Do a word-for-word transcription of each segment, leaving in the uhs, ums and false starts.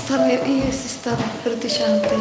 Sister, eh, eh, sister, Riddhi Shanti.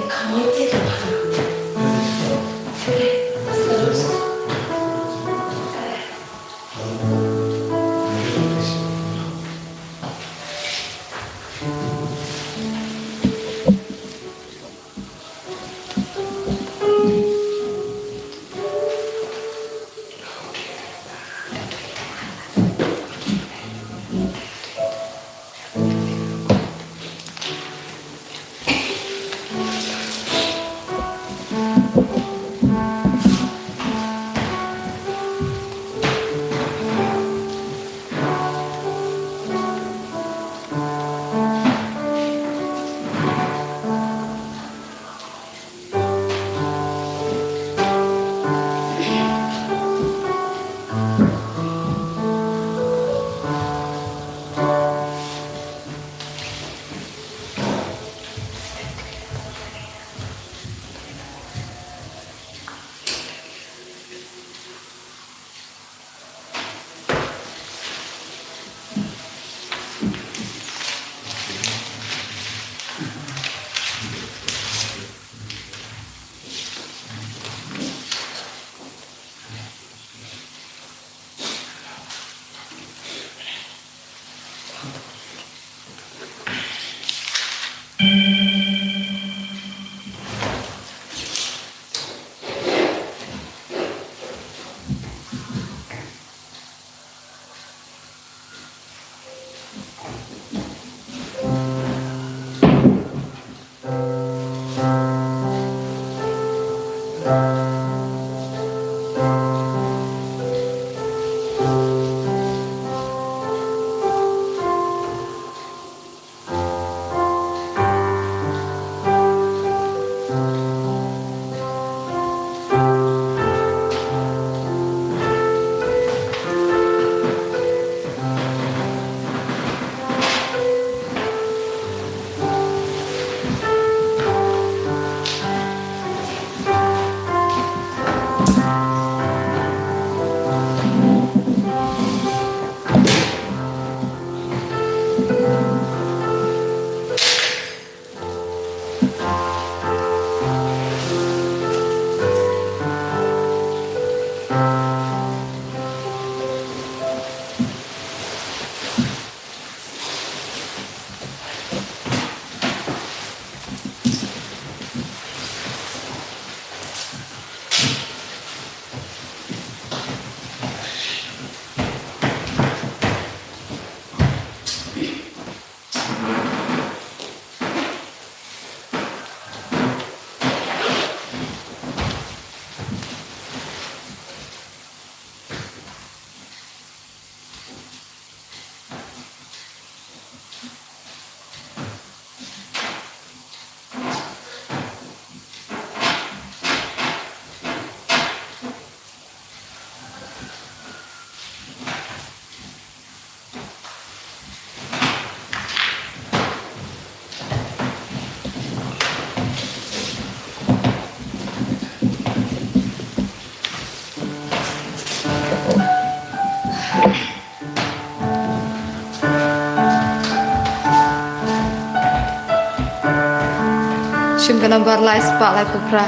Shim ka nambar lai spah lai phew phra.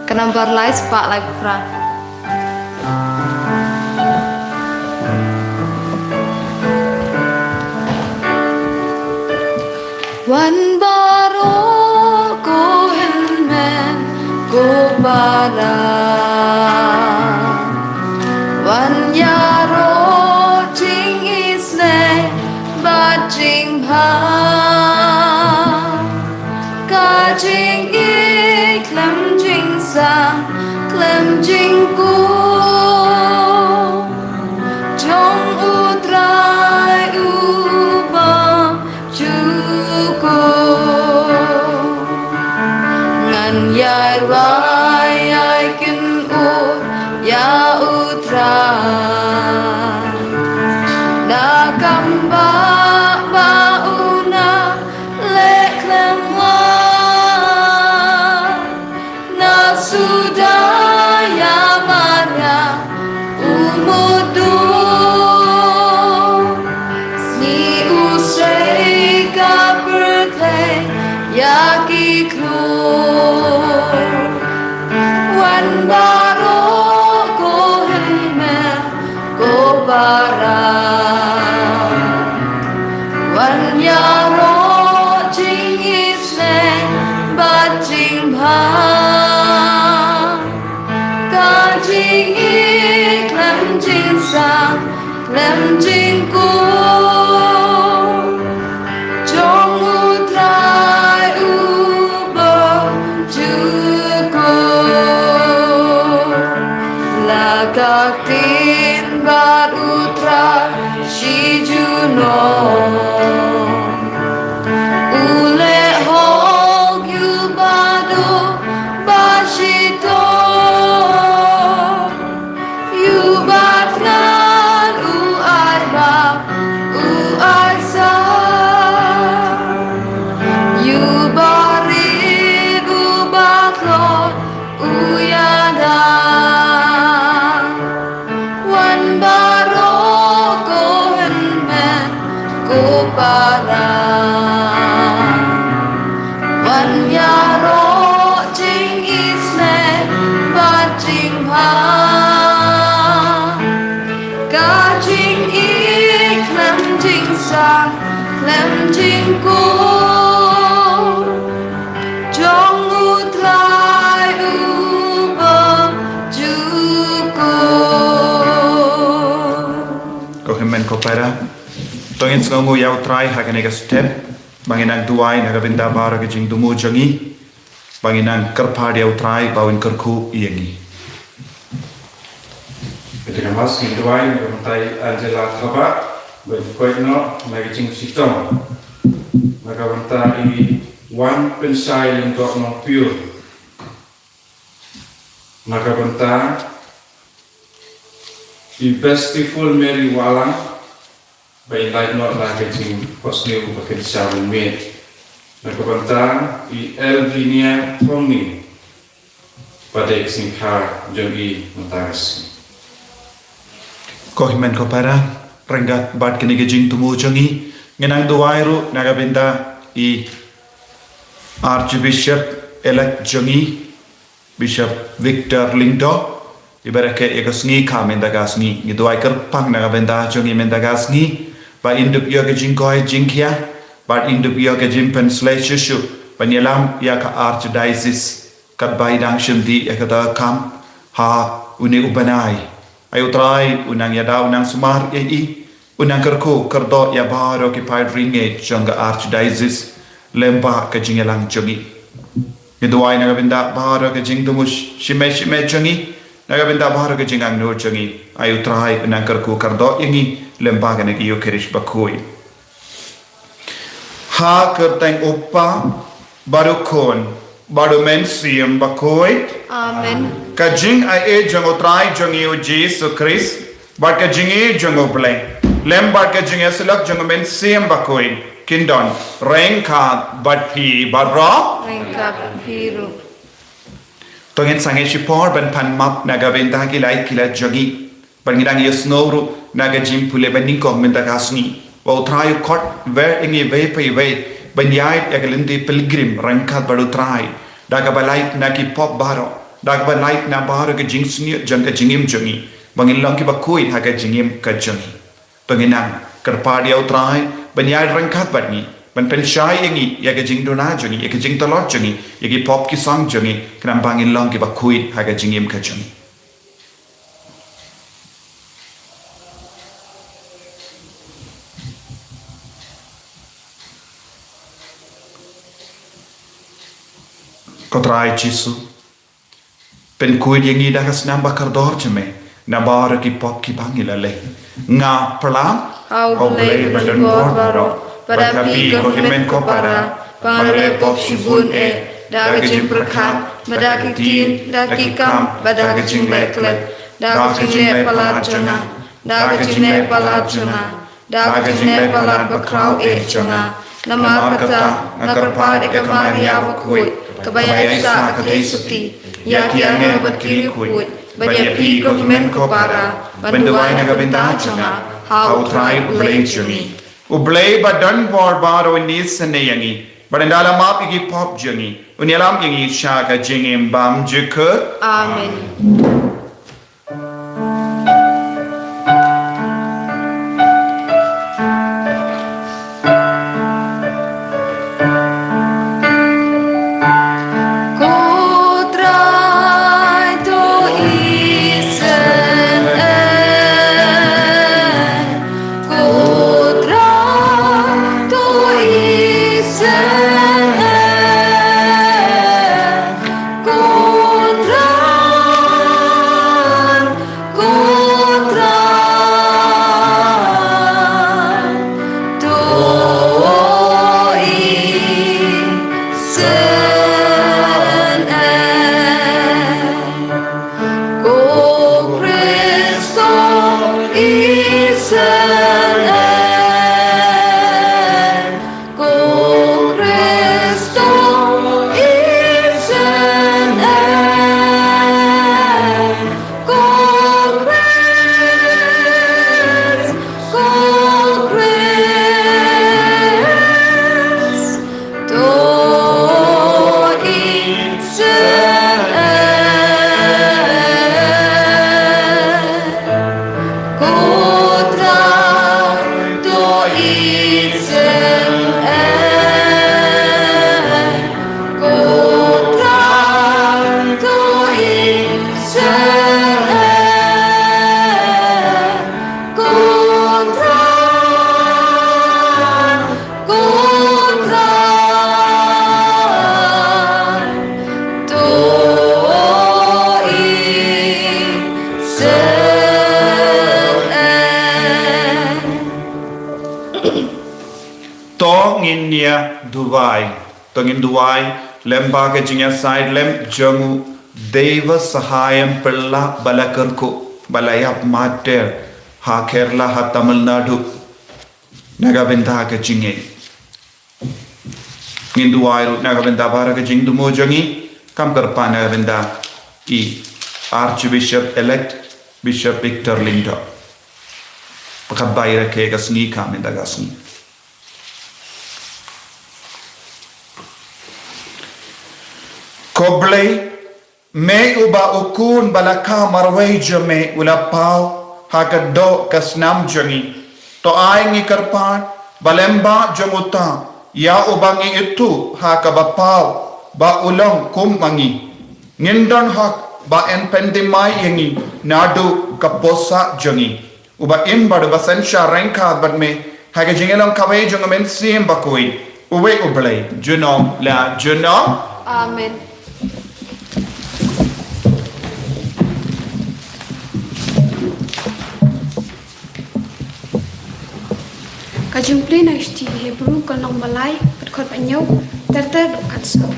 Ka nambar lai spah lai phew phra. Wan baroh ko hynmen ko para, wan ïaroh jingisynei bad jingbha. Ka jingïeit khlem jingsam khlem jingkup jong U Trai u bym ju kup. Ngan ïai rwai ïai kynnoh ïa U Trai da kam ba ba u na leh khlem wan. Na suda ïa Maria u mudui, sngi u sei ka pyrthei Ïa ki khlur. Wan baroh ko hynmen ko para, wan ïaroh jingisynei bad jingbha. Ka jingïeit khlem jingsang khlem jingkhuid jong U Trai uba jukut. La ka ktien bad U Trai shi junom. U leh hok ïa u baroh ba shitom. Ïa u batngan u ai bam, u ai sam. Ïa u barit u batlot u ïada. Wan baroh ko hynmen ko para, wan ïaroh jingisynei bad jingbha. Ka jingïeit khlem jingsang khlem jingkhuid jong U Trai uba jukut. Ko hynmen ko para, to ngin sngewnguh ïa U Trai ha kane ka step. Ba ngin nang duwai na ka bynta baroh ka jingthmu jong ngi. Ba ngin nang kyrpad ïa U Trai ba un kyrkhu ïa ngi. Kata ka mas ngin duwai na ka bynta i Angela Thabah, ba i koit noh na ka jingshitom. Na ka bynta i Wan Pynshai Lyngdoh Nongpyur. Na ka bynta i Bestiful Mary Wahlang, ba in lait noh na ka jingphohsniew ba kin sha mynmiet. Na ka bynta i Elvinia Thongni, ba dei ka sngikha jong i mynta ka sngi. Ko hynmen ko para, ryngkat bad kane ka jingthmu jong ngi, ngin nang duwai ruh na ka bynta i Archbishop elect jong ngi, Bishop Victor Lyngdoh, iba rakhe ïa ka sngikha mynta ka sngi. Ngi duwai kyrpang na ka bynta jong ngi mynta ka sngi, ba in dup ïoh ka jingkoit jingkhiah, ba in dup ïoh ka jingpynsleh shuh shuh ban ïalam ïa ka Archdiocese, katba i dang shim dih ïa kata ka kam ha une u bnai. Ai U Trai un nang ïada, un nang sumar ïa i, un nang kyrkhu kyrdoh ïa baroh ki paid riewngeit jong ka Archdiocese lem bad ka jingïalang jong i. Ngi duwai na ka bynta baroh ka jingthmu shimet shimet jong i, na ka bynta baroh ka jingangnud jong i. Ai U Trai un nang kyrkhu kyrdoh ïa ngi lem bad kane ka Ïukharist bakhuid. Ha ka kyrteng U Kpa, bad U Khun, bad U Mynsiem Bakhuid. Amen. Ka jingaiei jong U Trai jong ngi U Jisu Khrist, bad ka jingïeit jong U Blei, lem bad ka jingïasyllok jong U Mynsiem Bakhuid, kin don ryngkat bad phi baroh. Ryngkat bad phi ruh. To ngin sangeh shipor ban pan map na ka bynta ki lait ki lait jong ngi. Bad ngi dang ïohsngew ruh na ka jingpule ba nyngkong mynta ka sngi, ba U Trai u khot wer ïa ngi iwei pa iwei ban ïaid ïa ka lynti pilgrim ryngkat bad U Trai, da kaba lait na ki pop baroh, da kaba lait na baroh ka jingsniew jong ka jingim jong ngi, ba ngin long kiba khuid ha ka jingim ka jong ngi. To ngin nang kyrpad ïa U Trai ban ïaid ryngkat bad ngi, ban pynshai ïa ngi ïa ka jingduna jong ngi, ïa ka jingtlot jong ngi, ïa ki pop ki sang jong ngi, khnang ba ngin long kiba khuid ha ka jingim ka jong ngi. Ko Trai Jisu, pynkhuid ïa ngi da ka snam ba kordor jong me na baroh ki pop kiba ngi la leh. Nga pyrshang ha U Blei ba don bor baroh, bad ha phi ko hynmen ko para, ba nga la leh pop shibun eh, da ka jingpyrkhat, bad da ka ktien, da ki kam, bad da ka jingleh klet, da ka jingleh palat jong nga, da ka jingleh palat jong nga, da ka jingleh palat bakhraw eh jong nga. Namar kata nga kyrpad ïa ka Maria bakhuid, kaba ïaid sah ka theisotti ïa ki angel bad ki riewkhuid, bad ïa phi ko hynmen ko para, ban duwai na ka bynta jong nga ha U Trai U Blei jong ngi. U Blei ba don bor baroh un isynei ïa ngi, Bad ynda la map ïa ki pop jong ngi, un ïalam ïa ngi sha ka jingim bymjukut. Amen. Ko Trai, to isynei. Ko Trai, to isynei. Ko Trai, ko Trai, to isynei. Ko Khrist, to isynei. Ko Khrist, to isynei. Ko Khrist, ko Khrist, to isynei. Ko Trai, to isynei. Ko Trai, to isynei. Ko Trai, ko Trai, to isynei. To ngin ïa duwai. To ngin duwai lem bad ka jingïasaid lem jong u Deiva Sahayam Pilla ba la kyrkhu, ba la ïap martyr ha Kerala, ha Tamil Nadu. Na ka bynta ka jingngeit. Ngin duwai ruh na ka bynta baroh ka jingthmu jong ngi, kam kyrpad na ka bynta i Archbishop elect, Bishop Victor Lyngdoh. Ba ka bai rakhe ka sngi, ka mynta ka sngi. Ko Blei, me uba u Khun ba la kha marwei jong me u la paw ha ka doh ka snam jong ngi. To ai ngi kyrpad ba lem bad jong uta, ïa uba ngi ithuh ha kaba paw ba u long kum ma ngi, ngin don hok ba yn pynthymmai ïa ngi naduh ka pisa jong ngi. Uba im bad uba synshar ryngkat bad me ha ka jingïalong kawei jong u Mynsiem Bakhuid, uwei u Blei, junom la junom. Amen. Ka jingplie na ka shithi Hebru ka lynnong ba lai, ka dkhot ba hynñiew, ter ter haduh khatsaw.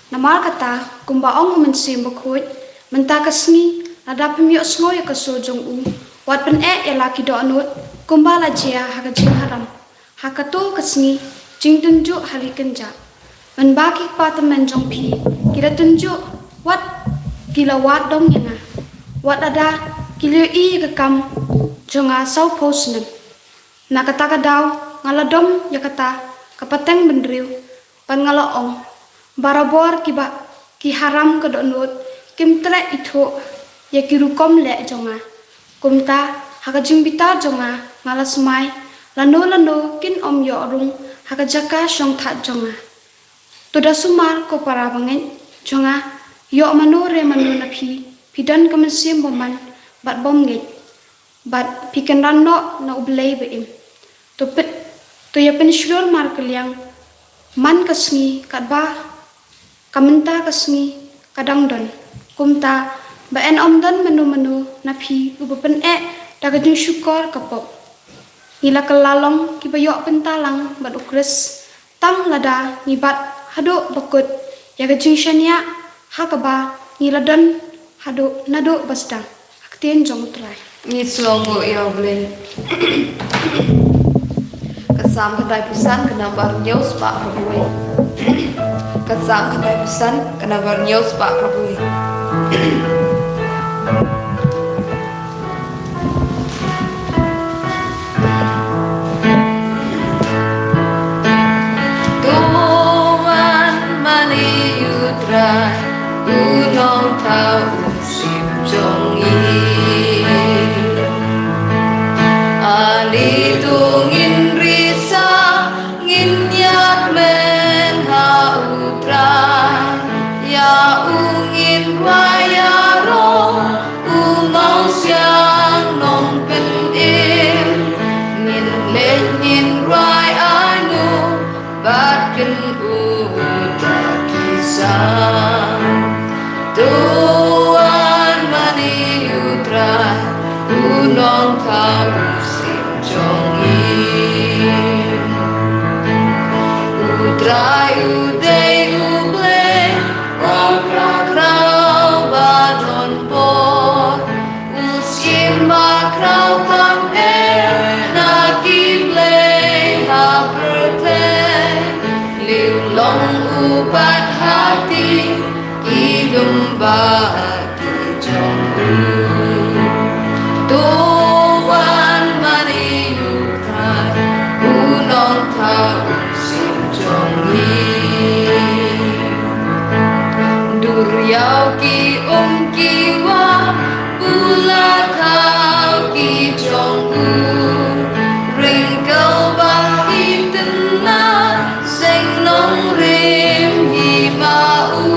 Namar kata, kumba ong u Mynsiem Bakhuid, mynta ka sngi, lada phim ïohsngew ïa ka sur jong u, wat pyneh ïa la ki dohnud, kumba la jia ha ka jingharam. Ha kato ka sngi, jingtynjuh ha ri kynjah. Mynba ki kpa tymmen jong phi ki la tynjuh, wat ki la wad dong ïa nga. Wat lada ki la ïohi ïa ka kam jong nga sawphew snem. Na kata ka daw nga la dom ïa kata ka pateng bynriew, bad nga la ong, barabor kiba ki haram ka dohnud kim treh ithuh ïa ki rukom leh jong nga. Kumta, ha ka jingbitar jong nga, nga la smai, lano lano kin ym ïoh rung ha ka jaka shongthait jong nga. To da sumar ko para bangeit jong nga, ïoh mano re mano na phi, phi don ka mynsiem bymman bad bymngeit, bad phi kynran noh na U Blei ba im. To pyn, to ïa pynshlur markylliang man ka sngi katba ka mynta ka sngi ka dang don. Kumta, ba yn ym don mano mano na phi uba pyneh da ka jingshukor ka pop. Ngi la kylla long kiba ïoh bynta lang bad U Khrist, tang lada ngi bat haduh ba kut ïa ka jingshaniah ha kaba ngi la don haduh naduh ba sdang. Ha ka ktien jong U Trai. Ngi sngewnguh ïa U Blei. Ka Salm khyndaiphew san, ka nambar hynñiew spah phra wei. Ka Salm khyndaiphew san, ka nambar hynñiew spah phra wei. U Nongthaw u Sim jong ngi. Ani to ngin risa, ngin ïakmen ha U Trai. Ïa u ngin rwai ïaroh, U Nongsiang Nongpynim. Ngin leit ngin rwai ai nguh bad kynnoh da ki sang. To wan mane U Trai, U Nongthaw u Sim jong ngi. U Trai u dei U Blei, u khraw khraw ba don bor. U Sim ba khraw tam eh na ki blei ha pyrthei. Lieh long u pat ha ki, ki lum ba ki jong u. To wan mane U Trai, U Nongthaw u Sim jong ngi. Dur ïa u ki um ki wah, u la thaw ki jong u. Ryngkew bad ki tynnat, seng nongrim hi ma u.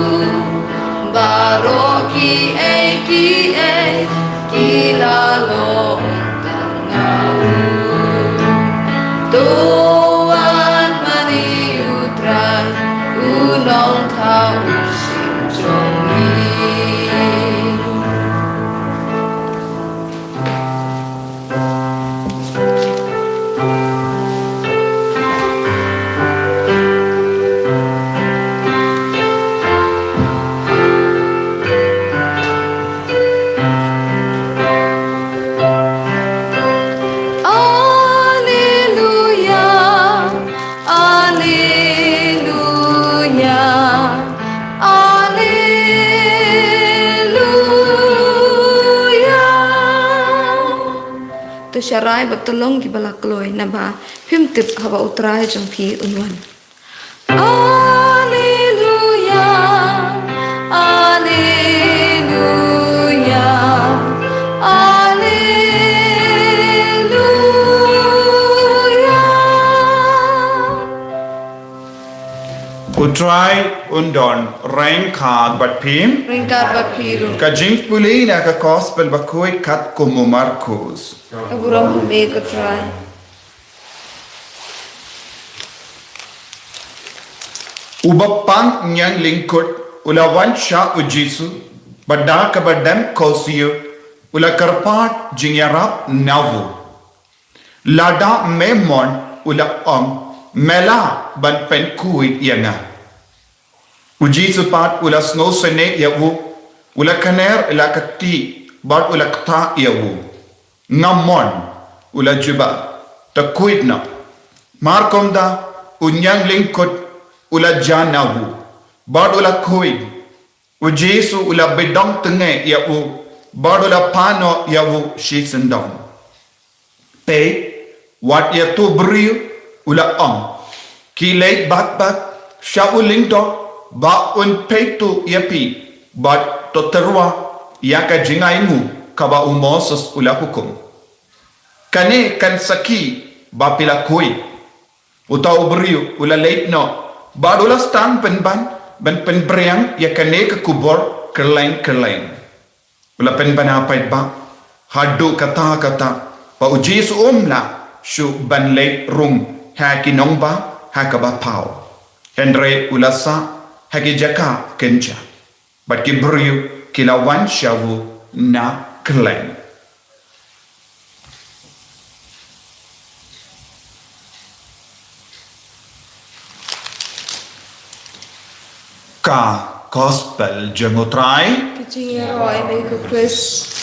Baroh kiei kiei ki la long tang na u. To wan mane U Trai, U Nongthaw u Sim jong ngi. Alleluia, alleluia, alleluia. To sharai bad to long kiba la kloi, naba phim tip haba U Trai jong phi un wan. Alleluia, alleluia, alleluia. U Trai un don ryngkat bad phi. Ryngkat bad phi ruh. Ka jingpule na ka Gospel bakhuid katkum u Markus. Ka burom ha me ko Trai. Uba pang ñianglyngkut u la wan sha u Jisu, bad da kaba dem khuslai u la kyrpad jingïarap na u. Lada me mon, u la ong, me lah ban pynkhuid ïa nga. U Jisu pat u la sngewsynei ïa u, u la kner ïa la ka kti, bad u la ktah ïa u. Nga mon, u la jubab, to khuid noh. Markumta, u ñianglyngkut u la jan na u, bad u la khuid. U Jisu u la bidong tnga ïa u, bad u la pan noh ïa u shisyndon. Peit, wat ïa uto u briew, u la ong. Khie leit bak bak sha u lyngdoh, ba un peit to ïa phi, bad to tyrwa ïa ka jingainguh kaba u Moses u la hukum. Kane kan sakhi ba phi la khuid. Uto u briew u la leit noh, bad u la sdang pynban ban pynphriang ïa kane ka khubor kylleng kylleng. U la pynbna paidbah haduh katta katta, ba u Jisu um lah shuh ban leit rung ha ki nongbah ha kaba phaw. Hynrei u la sah ha ki jaka kynja, bad ki briew ki la wan sha u na kylleng. Ka Gospel jong u Trai. Ka jingïaroh ïa me ko Khrist.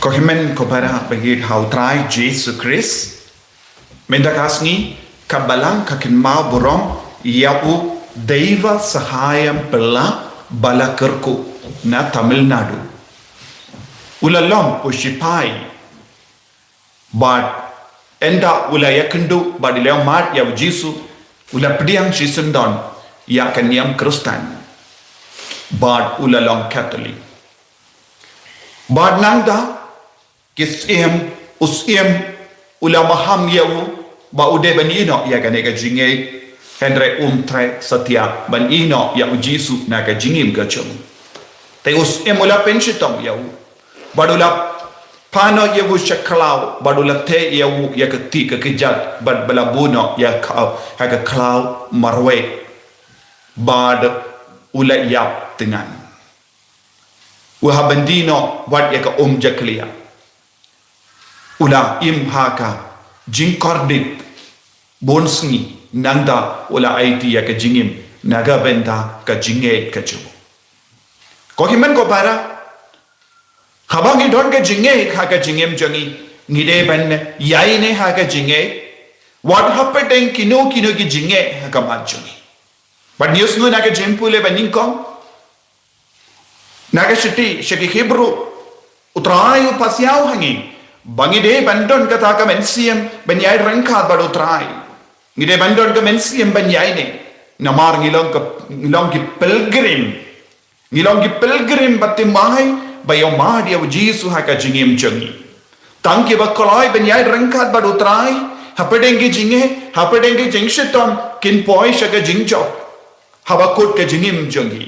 Ko hynmen ko para baieit ha u Trai Jisu Khrist. Mynta ka sngi ka Balang ka kynmaw burom ïa u Daiva Sahayam Pillai ba la kyrkhu na Tamil Nadu. U la long u shipai bad Ynda u la ïakynduh bad u la ïohmad ïa u Jisu, u la pdiang shisyndon ïa ka niam Khristan bad u la long Katholik. Bad nangta ki syiem, u syiem u la maham ïa u ba u dei ban ïehnoh ïa kane ka jingngeit, hynrei um treh satia ban ïehnoh ïa u Jisu na ka jingim ka jong u. Te u syiem u la pynshitom ïa u bad u la pan noh ïa u sha khlaw bad u la teh ïa u ïa ka kti ka kjat bad ba la buh noh ïa ka, ïa ka khlaw marwei bad u la ïap tyngan. U hap ban die noh wat ïa ka um jakhlia. U la im ha ka jingkordit bun sngi, nangta u la aiti ïa ka jingim na ka bynta ka jingngeit ka jong u. Ko hynmen ko para, haba ngi don ka jingngeit ha ka jingim jong ngi, ngi dei ban ïaineh ha ka jingngeit wat hapdeng kino kino ki jingngeit ha khmat jong ngi. Bad ngi ïohsngew na ka jingpule ba nyngkong na ka shithi sha ki Hebru, u Trai u pasiaw ha ngi ba ngi dei ban don kata ka mynsiem ban ïai ryngkat bad u Trai. Ngi dei ban don ka mynsiem ban ïaineh, namar ngi long ka, ngi long ki pilgrim. Ngi long ki pilgrim ba thymmai ba ïohmad ïa u Jisu ha ka jingim jong ngi. Tang kiba kloi ban ïai ryngkat bad u Trai hapdeng ki jingngeit, hapdeng ki jingshitom, kin poi sha ka jingjop haba kut ka jingim jong ngi.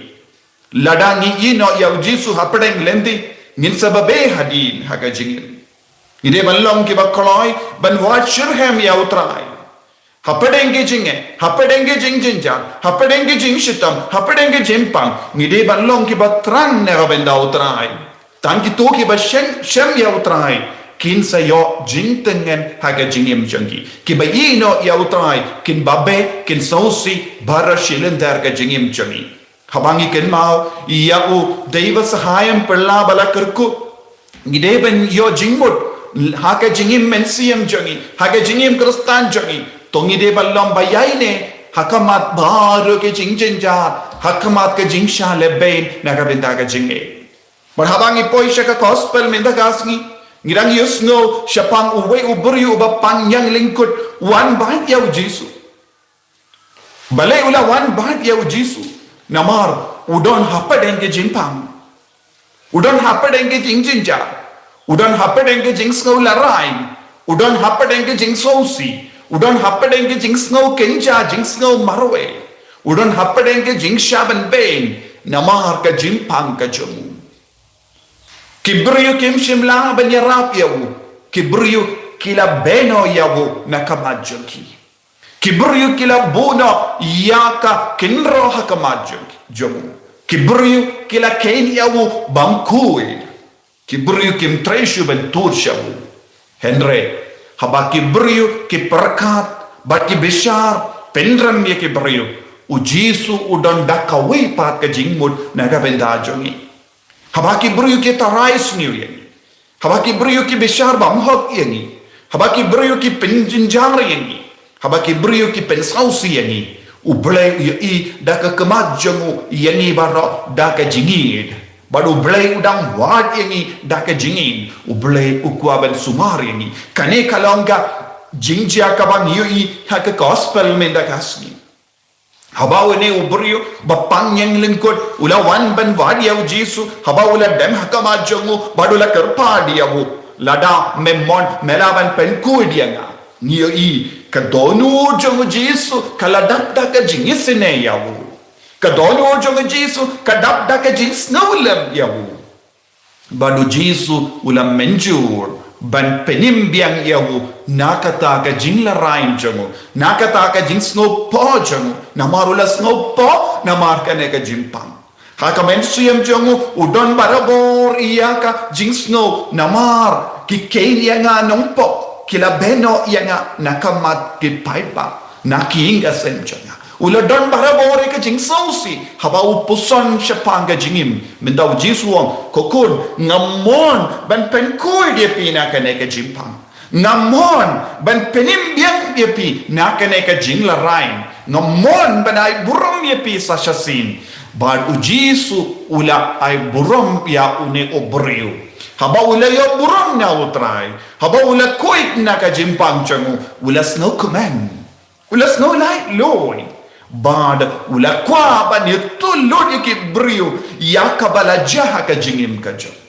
Lada ngi ïehnoh ïa u Jisu hapdeng lynti, ngin sa babe hadien ha ka jingim. Ngi dei ban long kiba kloi ban wad shitrhem ïa u Trai hapdeng ki jingngeit, hapdeng ki jingjynjar, hapdeng ki jingshitom, hapdeng ki jingpang. Ngi dei ban long kiba thrang na ka bynta u Trai. Tang kito kiba shem, shem ïa u Trai kin sa ïoh jingtyngen ha ka jingim jong ki. Kiba ïehnoh ïa u Trai kin babe, kin sngewsih baroh shi lynter ka jingim jong ki. Haba ngi kynmaw ïa u David Sahayam Phylla ba la kyrkhu, ngi dei ban ïoh jingmut ha ka jingim mynsiem jong ngi, ha ka jingim Khristan jong ngi. To ngi dei ban long ba ïaineh ha khmat baroh ki jingjynjar, ha khmat ka jingshah lehbeiñ na ka bynta ka jingngeit. Bad haba ngi poi sha ka gospel mynta ka sngi, ngi dang ïohsngew shaphang uwei u briew uba pang ñianglyngkut, wan bad ïa u Jisu. Balei u la wan bad ïa u Jisu? Namar u don hapdeng ki jingpang. U don hapdeng ki jingjynjar. U don hapdeng ki jingsngew larai. U don hapdeng ki jingsngewsih. U don hapdeng ki jingsngew kynja, jingsngew marwei. U don hapdeng ki jingshah ban beiñ namar ka jingpang ka jong u. Ki briew kim shym la ban ïarap ïa u. Ki briew ki la beiñ noh ïa u na khmat jong ki. Ki briew ki la buh noh ïa ka kynroh ha khmat jong, jong u. Ki briew ki la kheiñ ïa u bam khuid. Ki briew kim treh shuh ban tur sha u. Hynrei haba ki briew ki pyrkhat bad ki bishar pynrem ïa ki briew, u Jisu u don da kawei pat ka jingmut na ka bynta jong ngi. Haba ki briew ki tharai sniew ïa ngi, haba ki briew ki bishar bymhok ïa ngi, haba ki briew ki pynjynjar ïa ngi, haba ki briew ki pynsngewsih ïa ngi, U Blei u ïohi da ka khmat jong u ïa ngi baroh da ka jingïeit. Bad U Blei u dang wad ïa ngi da ka jingïeit. U Blei u kwah ban sumar ïa ngi. Kane ka long ka jingjia kaba ngi ïohi ha ka gospel mynta ka sngi. Haba une u briew ba pang ñianglyngkut u la wan ban wad ïa u Jisu, haba u la dem ha khmat jong u bad u la kyrpad ïa u, lada me mon me lah ban pynkhuid ïa nga. Ngi ïohi ka dohnud jong u Jisu ka la dap da ka jingisynei ïa u. Ka dohnud jong u Jisu ka dap da ka jingsngewlem ïa u. Bad u Jisu u la mynjur ban pynim biang ïa u na kata ka jinglehrain jong u, na kata ka jingsngewpoh jong u, namar u la sngewpoh namar kane ka jingpang. Ha ka mynsiem jong u u don barabor ïa ka jingsngew, namar ki kheiñ ïa nga nongpoh, ki la beiñ noh ïa nga na khmat ki paidbah, na ki ïing ki sem jong nga. U la don barabor ïa ka jingsngewsih haba u puson shaphang ka jingim. Mynta u Jisu u ong, ko khun, nga mon ban pynkhuid ïa phi na kane ka jingpang. Nga mon ban pynim biang ïa phi na kane ka jinglehrain. Nga mon ban ai burom ïa phi sa shisien. Bad u Jisu u la ai burom ïa une u briew. Haba u la ïoh burom na u Trai, haba u la khuid na ka jingpang jong u, u la sngewkmen, u la sngew laitluid, bad u la kwah ban ïathuh lut ïa ki briew ïa kaba la jia ha ka jingim ka jong u.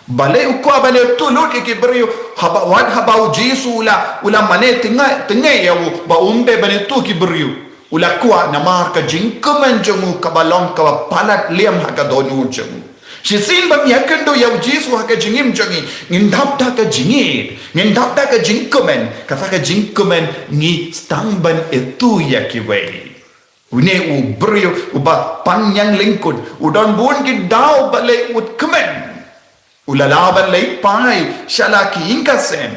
Balei u kwah ban ïathuh lut ïa ki briew? Haba wat haba u Jisu u la, u la mane tyngai, tyngai ïa u ba um dei ban ïathuh ki briew. U la kwah namar ka jingkmen jong u kaba long kaba palat liam ha ka dohnud jong u. Shisien ba ngi ïakynduh ïa u Jisu ha ka jingim jong ngi, ngin dap da ka jingïeit, ngin dap da ka jingkmen, kata ka jingkmen ngi sdang ban ïathuh ïa kiwei. Une u briew uba pang ñianglyngkut, u don bun ki daw balei u kmen. U la lah ban leit phai sha la ki ïing ka sem.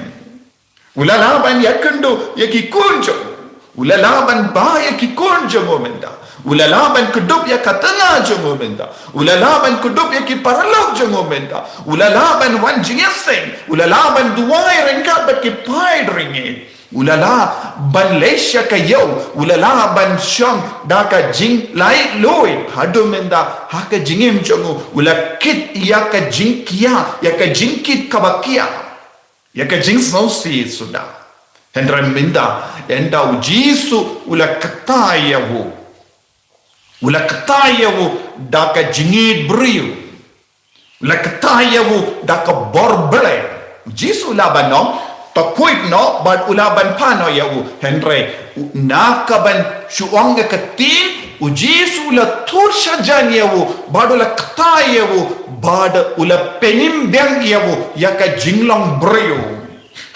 U la lah ban ïakynduh ïa ki khun jong u. U la lah ban bah ïa ki khun jong u mynta. U la lah ban kdup ïa ka tnga jong u mynta. U la lah ban kdup ïa ki paralok jong u mynta. U la lah ban wan jingïaseng. U la lah ban duwai ryngkat bad ki paid ringit. U la lah ban leit sha ka ïew. U la lah ban shong da ka jinglaitluid. Haduh mynta ha ka jingim jong u, u la kit ïa ka jingkhiah, ïa ka jingkit kaba khiah, ïa ka jingsngewsih suda. Hynrei mynta, ynda u Jisu u la ktai ïa u, u la ktai ïa u da ka jingïeit briew, u la ktai ïa u da ka bor Blei. U Jisu u lah ban ong, to khuid noh bad u lah ban phah noh ïa u. Hynrei na ka ban shu ong ïa ka ktien, u Jisu u la tur shajan ïa u bad u la ktai ïa u bad u la pynïm biang ïa u ïa ka jinglong briew.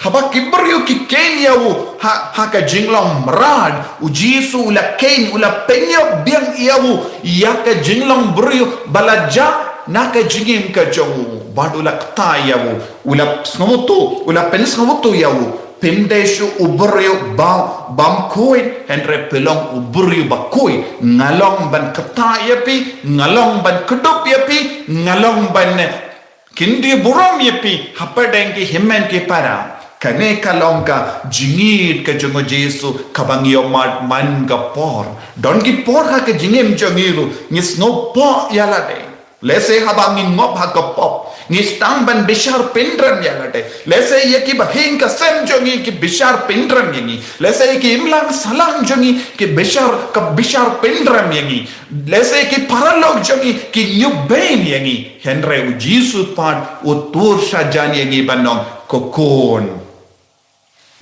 Haba ki briew ki kheiñ ïa u ha, ha ka jinglong mrad, u Jisu u la kheiñ, u la pynïap biang ïa u ïa ka jinglong briew ba la jia na ka jingim ka jong u. Bad u la ktai ïa u, u la sngewthuh, u la pynsngewthuh ïa u, phim dei shuh u briew ba, bym khuid, hynrei phi long u briew ba khuid. Nga long ban ktai ïa phi, nga long ban kdup ïa phi, nga long ban kyntiew burom ïa phi hapdeng ki hynmen ki para. Kane ka long ka jingïeit ka jong u Jisu kaba ngi ïohmad man ka por. Don ki por ha ka jingim jong ngi ruh ngi sngewpop ïa lade. Lehse haba ngi ngop ha ka pop, ngi sdang ban bishar pynrem ïa lade. Lehse ïa ki bahaïing ka sem jong ngi ki bishar pynrem ïa ngi. Lehse ïa ki imlang sahlang jong ngi ki bishar, ka bishar pynrem ïa ngi. Lehse ki paralok jong ngi ki ñiewbeiñ ïa ngi. Hynrei u Jisu pat u tur shajan ïa ngi ban ong, ko khun,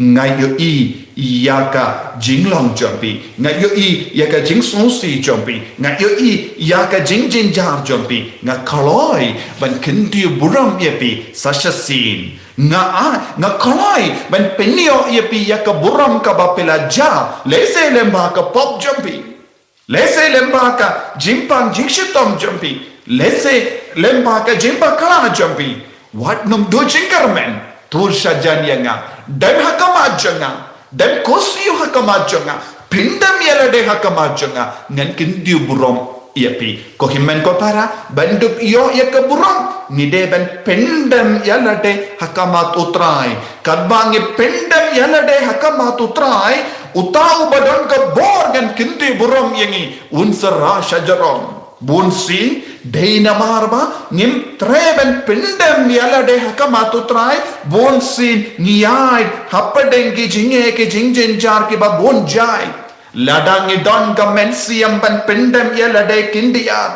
nga ïohi ïa ka jinglong jong phi, nga ïohi ïa ka jingsngewsih jong phi, nga ïohi ïa ka jingjynjar jong phi. Nga kloi ban kyntiew burom ïa phi sa shisien. Nga, nga kloi ban pynïoh ïa phi ïa ka burom kaba phi la jia, lehse lyngba ka pop jong phi, lehse lyngba ka jingpang jingshitom jong phi, lehse lyngba ka jingbakla jong phi. Wat nym duh jingkyrmen, tur shajan ïa nga. Dem ha khmat jong nga, dem kynsiew ha khmat jong nga, pyndem ïa lade ha khmat jong nga, ngan kyntiew burom ïa phi. Ko hynmen ko para, ban dup ïoh ïa ka burom ngi dei ban pyndem ïa lade ha khmat u Trai. Katba ngi pyndem ïa lade ha khmat u Trai, uta uba don ka bor ngan kyntiew burom ïa ngi, un sa rah shajrong. Bunsien dei namar ba ngim treh ban pyndem ïa lade ha khmat u Trai, bunsien ngi ïaid hapdeng ki jingeh ki jingjynjar kiba bun jait. Lada ngi don ka mynsiem ban pyndem ïa lade khyndiat,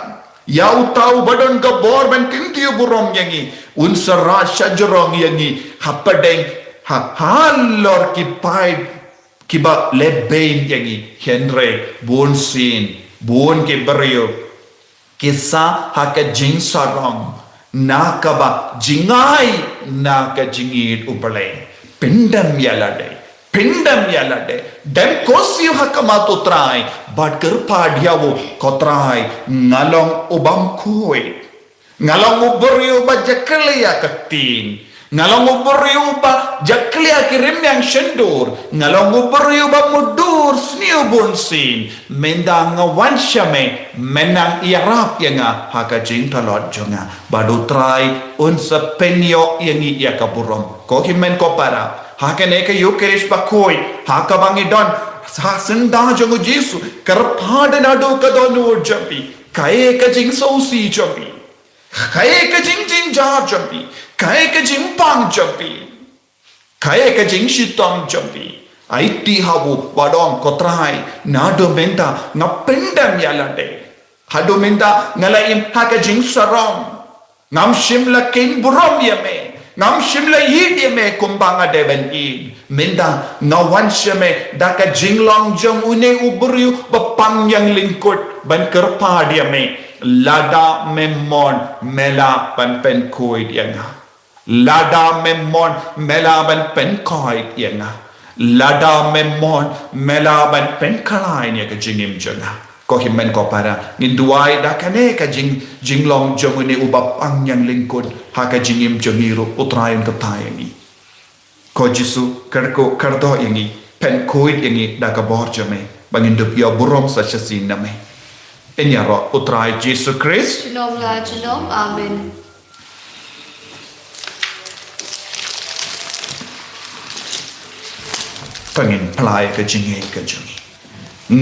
ïa uta uba don ka bor ban kyntiew burom ïa ngi, un sa rah shajrong ïa ngi hapdeng, ha, halor ki paid kiba lehbeiñ ïa ngi. Hynrei bunsien bun ki briew ki sah ha ka jingsarong na kaba jingai na ka jingïeit u Blei. Pyndem ïa lade, pyndem ïa lade, dem kynsiew ha khmat u Trai bad kyrpad ïa u, ko Trai, nga long u bym khuid. Nga long u briew ba jakhlia ka ktien. Nga long u briew ba jakhlia ki rmiang shyntur. Nga long u briew ba mutdur sniew bunsien. Mynta nga wan sha me, men nang ïarap ïa nga ha ka jingtlot jong nga. Bad u Trai un sa pynïoh ïa ngi ïa ka burom. Ko hynmen ko para, ha kane ka Ïukharist bakhuid, ha kaba ngi don ha syndah jong u Jisu, kyrpad naduh ka dohnud jong phi. Kaei ka jingsngewsih jong phi? Kaei ka jingjynjar jong phi? Kaei ka jingpang jong phi? Kaei ka jingshitom jong phi? Aiti ha u, wat ong, ko Trai, naduh mynta nga pyndem ïa lade. Haduh mynta nga la im ha ka jingsarong. Ngam shym la kynburom ïa me. Ngam shym la ïeit ïa me kumba nga dei ban ïeit. Mynta nga wan sha me da ka jinglong jong une u briew ba pang ïa nga lyngkot ban kyrpad ïa me. Lada me mon, me lah ban pynkhuid ïa nga. Lada me mon, me lah ban pynkhuid ïa nga. Lada me mon, me lah ban pynkhlaiñ ïa ka jingim jong nga. Ko hynmen ko para, ngin duwai da kane ka jing, jinglong jong une uba pang ïa nga lyngkot ha ka jingim jong ngi ruh, U Trai un kyrteng ïa ngi. Ko Jisu, kyrkhu kyrdoh ïa ngi, pynkhuid ïa ngi da ka bor jong me, ba ngin dup ïoh burom sa shisien na me. Ïaroh U Trai Jisu Khrist. Junom la junom. Amen. To ngin plie ka jingngeit ka jong ngi.